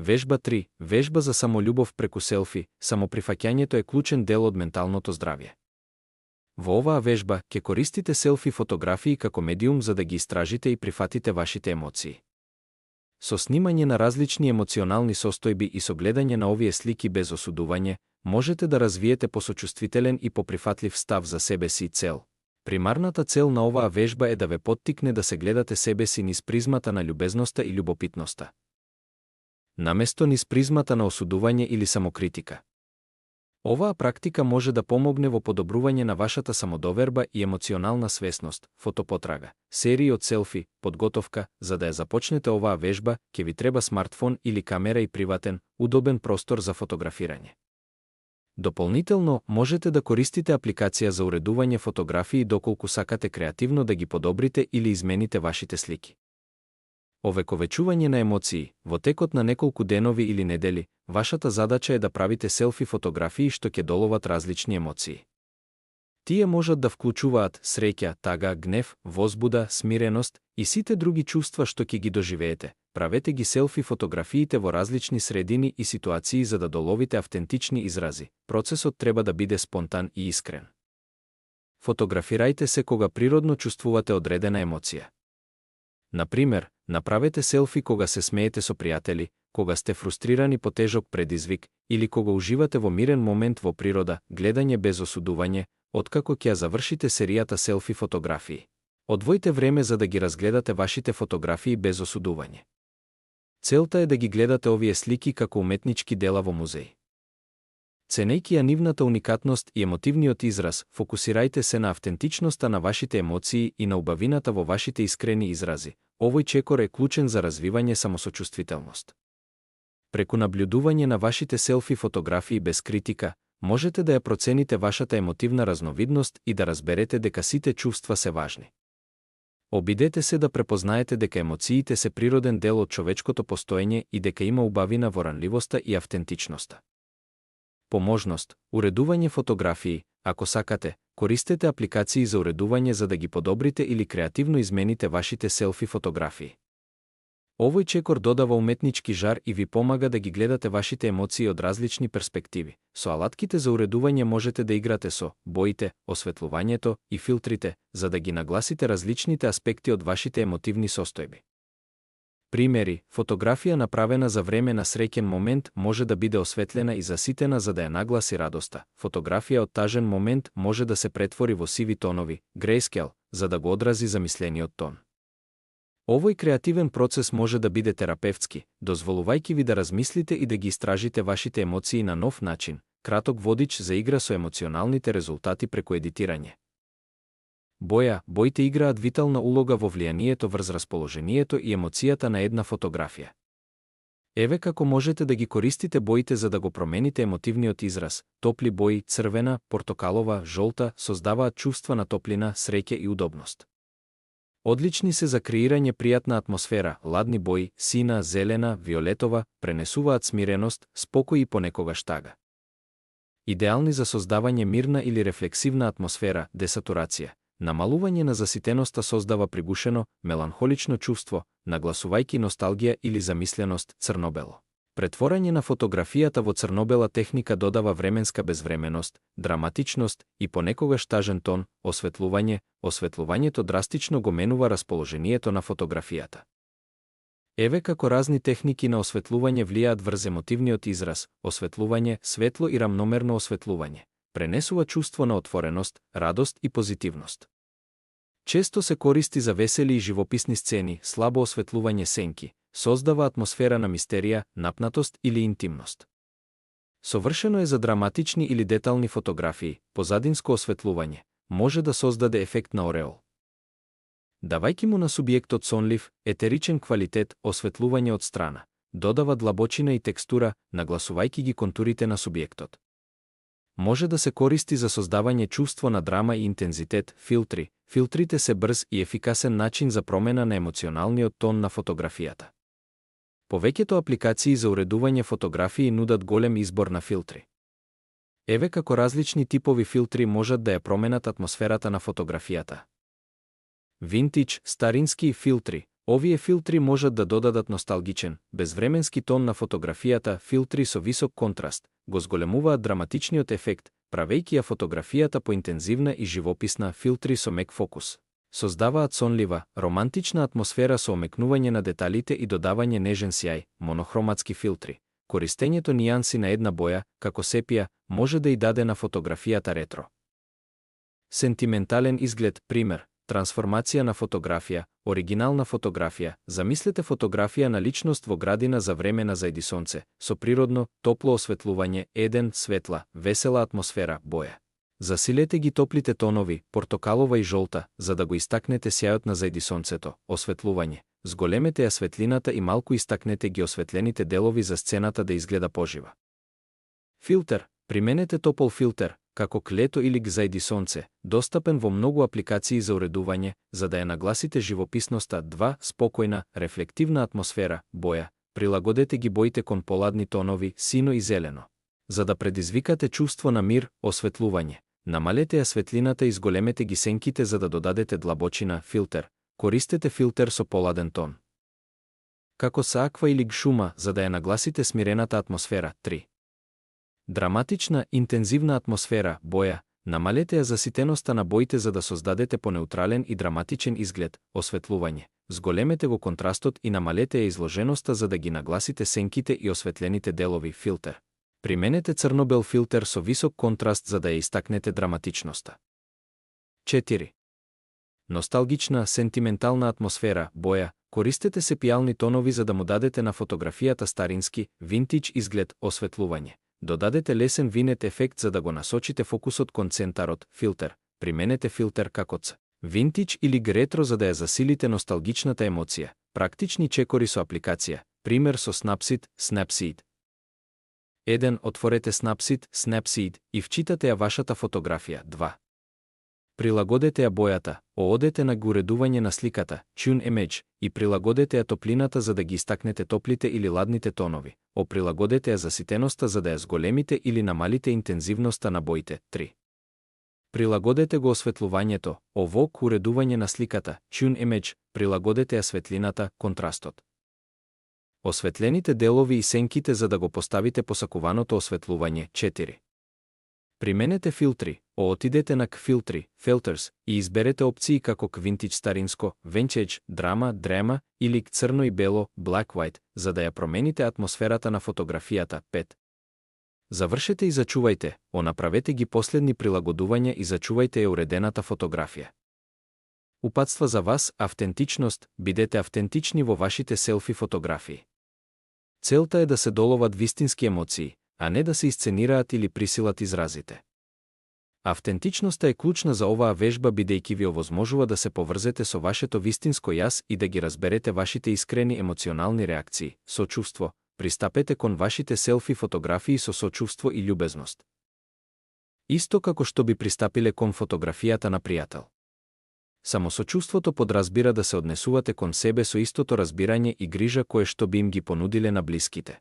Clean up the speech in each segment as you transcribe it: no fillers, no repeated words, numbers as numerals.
Вежба 3. Вежба за самолюбов преку селфи. Самоприфаќањето е клучен дел од менталното здравје. Во оваа вежба ќе користите селфи фотографии како медиум за да ги истражите и прифатите вашите емоции. Со снимање на различни емоционални состојби и со гледање на овие слики без осудување, можете да развиете посочувствителен и поприфатлив став за себе си и цел. Примарната цел на оваа вежба е да ве поттикне да се гледате себе си низ призмата на љубезноста и љубопитноста, наместо низ призмата на осудување или самокритика. Оваа практика може да помогне во подобрување на вашата самодоверба и емоционална свесност. Фотопотрага, серии од селфи, подготовка. За да ја започнете оваа вежба, ќе ви треба смартфон или камера и приватен, удобен простор за фотографирање. Дополнително, можете да користите апликација за уредување фотографии доколку сакате креативно да ги подобрите или измените вашите слики. Овековечување на емоции. Во текот на неколку денови или недели, вашата задача е да правите селфи фотографии што ќе доловат различни емоции. Тие можат да вклучуваат среќа, тага, гнев, возбуда, смиреност и сите други чувства што ќе ги доживеете. Правете ги селфи фотографиите во различни средини и ситуации за да доловите автентични изрази. Процесот треба да биде спонтан и искрен. Фотографирајте се кога природно чувствувате одредена емоција. Например, направете селфи кога се смеете со пријатели, кога сте фрустрирани по тежок предизвик или кога уживате во мирен момент во природа, гледање без осудување, откако ќе завршите серијата селфи фотографии. Одвојте време за да ги разгледате вашите фотографии без осудување. Целта е да ги гледате овие слики како уметнички дела во музеј. Ценејќи ја нивната уникатност и емотивниот израз, фокусирајте се на автентичноста на вашите емоции и на убавината во вашите искрени изрази. Овој чекор е клучен за развивање самосочувствителност. Преку наблюдување на вашите селфи фотографии без критика, можете да ја процените вашата емотивна разновидност и да разберете дека сите чувства се важни. Обидете се да препознаете дека емоциите се природен дел од човечкото постоење и дека има убавина во ранливоста и автентичноста. Поможност, уредување фотографии. Ако сакате, користете апликации за уредување за да ги подобрите или креативно измените вашите селфи фотографии. Овој чекор додава уметнички жар и ви помага да ги гледате вашите емоции од различни перспективи. Со алатките за уредување можете да играте со боите, осветлувањето и филтрите, за да ги нагласите различните аспекти од вашите емотивни состојби. Примери, фотографија направена за време на среќен момент може да биде осветлена и заситена за да ја нагласи радоста. Фотографија од тажен момент може да се претвори во сиви тонови, grayscale, за да го одрази замислениот тон. Овој креативен процес може да биде терапевтски, дозволувајќи ви да размислите и да ги истражите вашите емоции на нов начин. Краток водич за игра со емоционалните резултати преку едитирање. Боите играат витална улога во влијанието врз расположението и емоцијата на една фотографија. Еве како можете да ги користите боите за да го промените емотивниот израз. Топли бои, црвена, портокалова, жолта, создаваат чувства на топлина, среќа и удобност. Одлични се за креирање пријатна атмосфера. Ладни бои, сина, зелена, виолетова, пренесуваат смиреност, спокој и понекогаш тага. Идеални за создавање мирна или рефлексивна атмосфера. Десатурација. Намалување на заситеноста создава пригушено, меланхолично чувство, нагласувајќи носталгија или замисленост. Црнобело. Претворање на фотографијата во црнобела техника додава временска безвременост, драматичност и понекогаш тажен тон. Осветлувањето драстично го менува расположението на фотографијата. Еве како разни техники на осветлување влијаат врз емотивниот израз. Осветлување, светло и рамномерно осветлување пренесува чувство на отвореност, радост и позитивност. Често се користи за весели и живописни сцени. Слабо осветлување сенки создава атмосфера на мистерија, напнатост или интимност. Совршено е за драматични или детални фотографии. Позадинско осветлување може да создаде ефект на ореол, давајќи му на субјектот сонлив, етеричен квалитет. Осветлување од страна додава длабочина и текстура, нагласувајќи ги контурите на субјектот. Може да се користи за создавање чувство на драма и интензитет. Филтрите се брз и ефикасен начин за промена на емоционалниот тон на фотографијата. Повеќето апликации за уредување фотографии нудат голем избор на филтри. Еве како различни типови филтри можат да ја променат атмосферата на фотографијата. Винтидж, старински филтри. Овие филтри можат да додадат носталгичен, безвременски тон на фотографијата. Филтри со висок контраст го зголемуваат драматичниот ефект, правејќи ја фотографијата поинтензивна и живописна. Филтри со мек фокус создаваат сонлива, романтична атмосфера со омекнување на деталите и додавање нежен сјај. Монохроматски филтри. Користењето нијанси на една боја, како сепија, може да и даде на фотографијата ретро. Сентиментален изглед, пример, трансформација на фотографија, оригинална фотографија. Замислете фотографија на личност во градина за време на зајди сонце, со природно, топло осветлување, еден, светла, весела атмосфера, боја. Засилете ги топлите тонови, портокалова и жолта, за да го истакнете сјајот на зајди сонцето, осветлување. Зголемете ја светлината и малку истакнете ги осветлените делови за сцената да изгледа пожива. Филтер. Применете топол филтер, како клето или зајди сонце, достапен во многу апликации за уредување, за да ја нагласите живописноста. 2. Спокојна, рефлективна атмосфера, боја. Прилагодете ги боите кон поладни тонови, сино и зелено. За да предизвикате чувство на мир, осветлување. Намалете ја светлината и зголемете ги сенките за да додадете длабочина. Филтер. Користете филтер со поладен тон, како са аква или гшума, за да ја нагласите смирената атмосфера. 3. Драматична, интензивна атмосфера, боја. Намалете ја заситеноста на боите за да создадете понеутрален и драматичен изглед, осветлување. Зголемете го контрастот и намалете ја изложеноста за да ги нагласите сенките и осветлените делови. Филтер. Применете црнобел филтер со висок контраст за да ја истакнете драматичноста. 4. Носталгична, сентиментална атмосфера, боја. Користете сепијални тонови за да му дадете на фотографијата старински, винтидж изглед, осветлување. Додадете лесен винет ефект за да го насочите фокусот кон центарот. Филтер. Применете филтер како ц. Винтидж или ретро за да ја засилите носталгичната емоција. Практични чекори со апликација. Пример со Snapseed, Snapseed. 1. Отворете Snapseed, Snapseed и вчитате ја вашата фотографија. 2. Прилагодете ја бојата, оодете на уредување на сликата, Tune Image, и прилагодете ја топлината за да ги истакнете топлите или ладните тонови. Прилагодете ја заситеноста за да ја зголемите или намалите интензивноста на боите. 3. Прилагодете го осветлувањето, овок уредување на сликата, Tune Image, прилагодете ја светлината, контрастот. Осветлените делови и сенките за да го поставите посакуваното осветлување. 4. Применете филтри, отидете на филтри, filters и изберете опции како винтидж старинско, vintage, драма, дрема или црно и бело, black white, за да ја промените атмосферата на фотографијата. 5. Завршете и зачувајте, направете ги последни прилагодувања и зачувајте ја уредената фотографија. Упатства за вас, автентичност, бидете автентични во вашите селфи фотографии. Целта е да се доловат вистински емоции, а не да се исценираат или присилат изразите. Автентичноста е клучна за оваа вежба бидејќи ви овозможува да се поврзете со вашето вистинско јас и да ги разберете вашите искрени емоционални реакции, сочувство. Пристапете кон вашите селфи фотографии со сочувство и љубезност. Исто како што би пристапиле кон фотографијата на пријател. Самосочувството подразбира да се однесувате кон себе со истото разбирање и грижа кое што би им ги понудиле на блиските.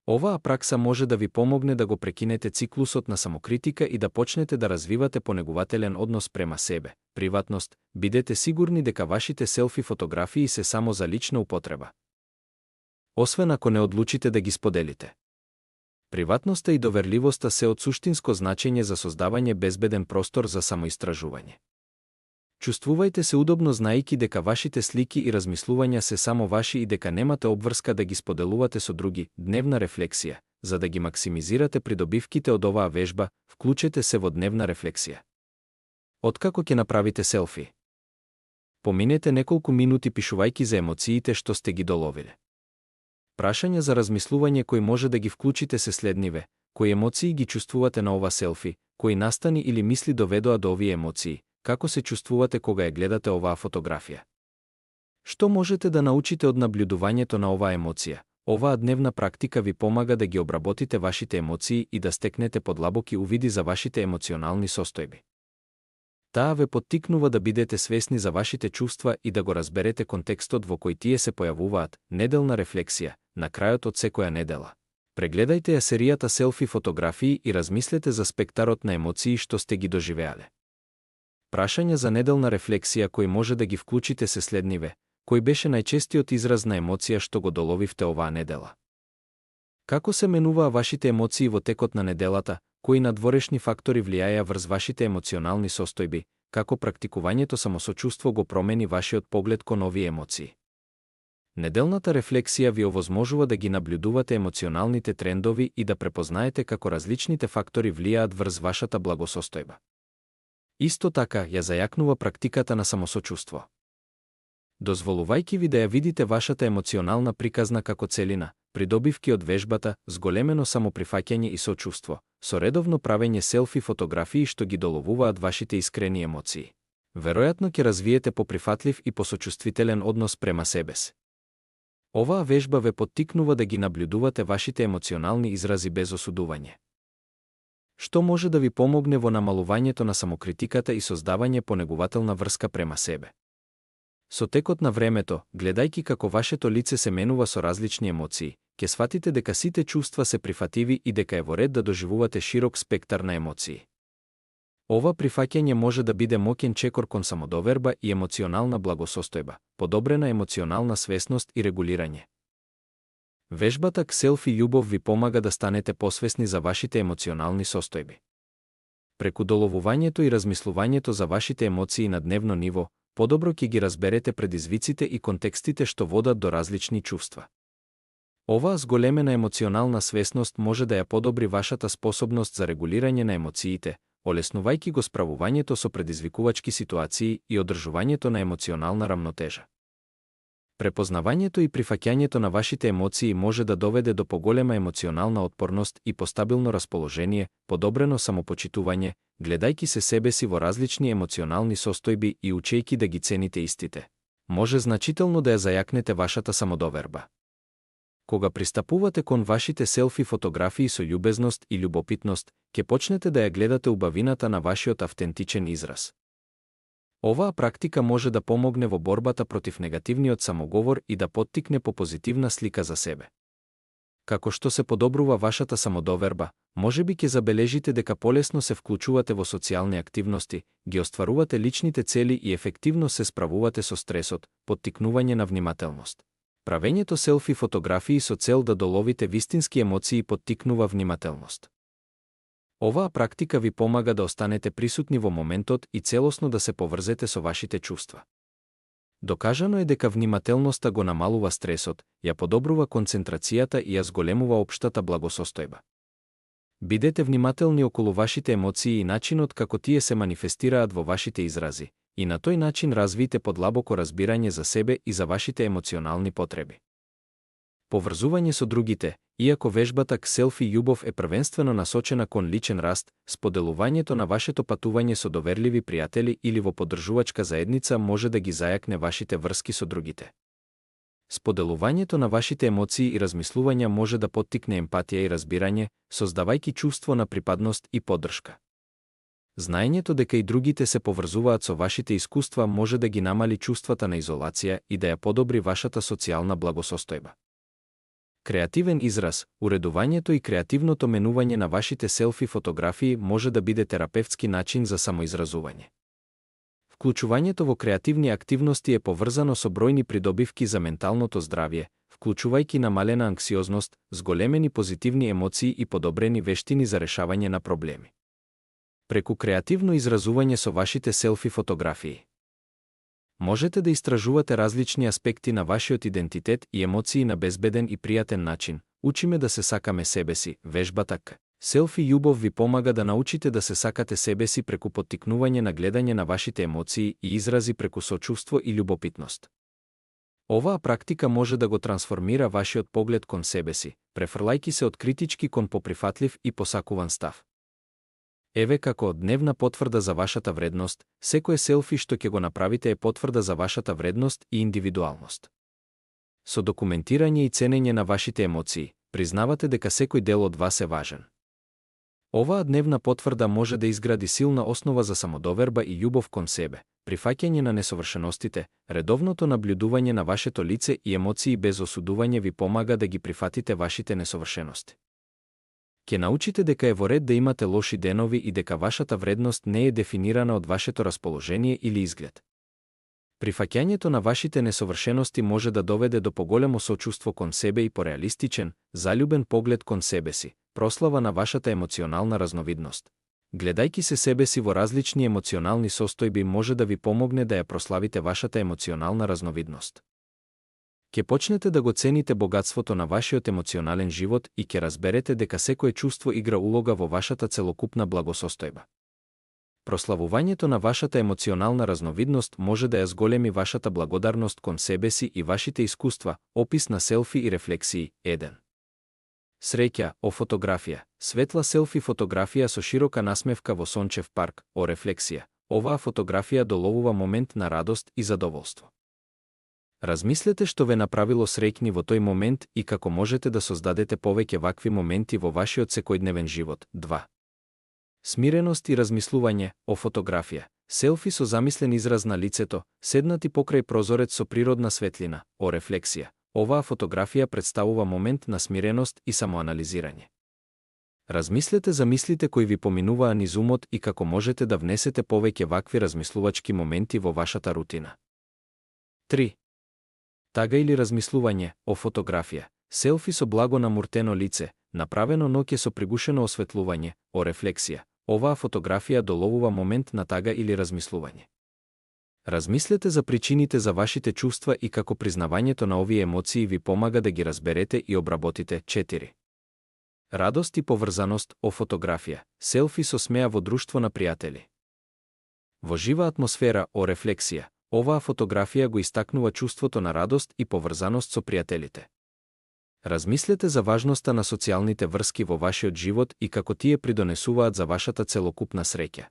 Оваа пракса може да ви помогне да го прекинете циклусот на самокритика и да почнете да развивате понегувателен однос према себе. Приватност, бидете сигурни дека вашите селфи фотографии се само за лична употреба. Освен ако не одлучите да ги споделите. Приватноста и доверливоста се од суштинско значење за создавање безбеден простор за самоистражување. Чувствувајте се удобно знаејќи дека вашите слики и размислувања се само ваши и дека немате обврска да ги споделувате со други. Дневна рефлексија. За да ги максимизирате придобивките од оваа вежба, вклучете се во дневна рефлексија. Откако ќе направите селфи? Поминете неколку минути пишувајќи за емоциите што сте ги доловиле. Прашања за размислување кои може да ги вклучите се следниве: кои емоции ги чувствувате на ова селфи, кои настани или мисли доведоа до овие емоции, како се чувствувате кога ја гледате оваа фотографија. Што можете да научите од наблюдувањето на оваа емоција? Оваа дневна практика ви помага да ги обработите вашите емоции и да стекнете подлабоки увиди за вашите емоционални состојби. Таа ве поттикнува да бидете свесни за вашите чувства и да го разберете контекстот во кој тие се појавуваат. Неделна рефлексија, на крајот од секоја недела. Прегледајте ја серијата селфи фотографии и размислете за спектарот на емоции што сте ги доживеале. Прашања за неделна рефлексија кои може да ги вклучите се следниве: Кој беше најчестиот израз на емоција што го доловивте оваа недела? Како се менуваа вашите емоции во текот на неделата, кои надворешни фактори влијаеа врз вашите емоционални состојби, како практикувањето самосочувство го промени вашиот поглед кон овие емоции? Неделната рефлексија ви овозможува да ги наблюдувате емоционалните трендови и да препознаете како различните фактори влијаат врз вашата благосостојба. Исто така ја зајакнува практиката на самосочувство. Дозволувајќи ви да ја видите вашата емоционална приказна како целина, придобивки од вежбата, зголемено самоприфаќање и сочувство, со редовно правење селфи фотографии што ги доловуваат вашите искрени емоции. Веројатно ќе развиете поприфатлив и посочувствителен однос према себес. Оваа вежба ве поттикнува да ги наблюдувате вашите емоционални изрази без осудување. Што може да ви помогне во намалувањето на самокритиката и создавање понегувателна врска према себе? Со текот на времето, гледајќи како вашето лице се менува со различни емоции, ќе сватите дека сите чувства се прифативи и дека е во ред да доживувате широк спектар на емоции. Ова прифаќање може да биде моќен чекор кон самодоверба и емоционална благосостојба, подобрена емоционална свесност и регулирање. Вежбата селфи љубов ви помага да станете посвесни за вашите емоционални состојби. Преку доловувањето и размислувањето за вашите емоции на дневно ниво, подобро ќе ги разберете предизвиците и контекстите што водат до различни чувства. Оваа зголемена емоционална свесност може да ја подобри вашата способност за регулирање на емоциите, олеснувајќи го справувањето со предизвикувачки ситуации и одржувањето на емоционална рамнотежа. Препознавањето и прифаќањето на вашите емоции може да доведе до поголема емоционална отпорност и постабилно расположение, подобрено самопочитување, гледајќи се себеси во различни емоционални состојби и учејќи да ги цените истите. Може значително да ја зајакнете вашата самодоверба. Кога пристапувате кон вашите селфи фотографии со љубезност и љубопитност, ќе почнете да ја гледате убавината на вашиот автентичен израз. Оваа практика може да помогне во борбата против негативниот самоговор и да поттикне по позитивна слика за себе. Како што се подобрува вашата самодоверба, можеби ќе забележите дека полесно се вклучувате во социјални активности, ги остварувате личните цели и ефективно се справувате со стресот, поттикнување на внимателност. Правењето селфи фотографии со цел да доловите вистински емоции поттикнува внимателност. Оваа практика ви помага да останете присутни во моментот и целосно да се поврзете со вашите чувства. Докажано е дека внимателноста го намалува стресот, ја подобрува концентрацијата и ја зголемува општата благосостојба. Бидете внимателни околу вашите емоции и начинот како тие се манифестираат во вашите изрази, и на тој начин развијте подлабоко разбирање за себе и за вашите емоционални потреби. Поврзување со другите, иако вежбата селфи љубов е првенствено насочена кон личен раст, споделувањето на вашето патување со доверливи пријатели или во поддржувачка заедница може да ги зајакне вашите врски со другите. Споделувањето на вашите емоции и размислувања може да поттикне емпатија и разбирање, создавајќи чувство на припадност и поддршка. Знаењето дека и другите се поврзуваат со вашите искуства може да ги намали чувствата на изолација и да ја подобри вашата социјална благосостојба. Креативен израз, уредувањето и креативното менување на вашите селфи фотографии може да биде терапевтски начин за самоизразување. Вклучувањето во креативни активности е поврзано со бројни придобивки за менталното здравје, вклучувајќи намалена анксиозност, зголемени позитивни емоции и подобрени вештини за решавање на проблеми. Преку креативно изразување со вашите селфи фотографии можете да истражувате различни аспекти на вашиот идентитет и емоции на безбеден и пријатен начин. Учиме да се сакаме себеси, вежбата селфи љубов ви помага да научите да се сакате себеси преку поттикнување на гледање на вашите емоции и изрази преку сочувство и љубопитност. Оваа практика може да го трансформира вашиот поглед кон себеси, префрлајќи се од критички кон поприфатлив и посакуван став. Еве како дневна потврда за вашата вредност, секое селфи што ќе го направите е потврда за вашата вредност и индивидуалност. Со документирање и ценење на вашите емоции, признавате дека секој дел од вас е важен. Оваа дневна потврда може да изгради силна основа за самодоверба и љубов кон себе, прифаќање на несовршеностите, редовното наблюдување на вашето лице и емоции без осудување ви помага да ги прифатите вашите несовршености. Ќе научите дека е во ред да имате лоши денови и дека вашата вредност не е дефинирана од вашето расположение или изглед. Прифаќањето на вашите несовршености може да доведе до поголемо сочувство кон себе и пореалистичен, заљубен поглед кон себе си, прослава на вашата емоционална разновидност. Гледајќи се себе си во различни емоционални состојби може да ви помогне да ја прославите вашата емоционална разновидност. Ке почнете да го цените богатството на вашиот емоционален живот и ке разберете дека секое чувство игра улога во вашата целокупна благосостојба. Прославувањето на вашата емоционална разновидност може да ја зголеми вашата благодарност кон себе си и вашите искуства, опис на селфи и рефлексии. 1. Среќа, о фотографија, светла селфи фотографија со широка насмевка во сончев парк, о рефлексија. Оваа фотографија доловува момент на радост и задоволство. Размислете што ве направило среќни во тој момент и како можете да создадете повеќе вакви моменти во вашиот секојдневен живот. 2. Смиреност и размислување, о фотографија, селфи со замислен израз на лицето, седнати покрај прозорец со природна светлина, о рефлексија. Оваа фотографија представува момент на смиреност и самоанализирање. Размислете за мислите кои ви поминуваа низ умот и како можете да внесете повеќе вакви размислувачки моменти во вашата рутина. 3. Тага или размислување, о фотографија, селфи со благо намуртено лице, направено ноќе со пригушено осветлување, о рефлексија. Оваа фотографија доловува момент на тага или размислување. Размислете за причините за вашите чувства и како признавањето на овие емоции ви помага да ги разберете и обработите. 4. Радост и поврзаност, о фотографија, селфи со смеа во друштво на пријатели. Во жива атмосфера, о рефлексија, оваа фотографија го истакнува чувството на радост и поврзаност со пријателите. Размислете за важноста на социјалните врски во вашиот живот и како тие придонесуваат за вашата целокупна среќа.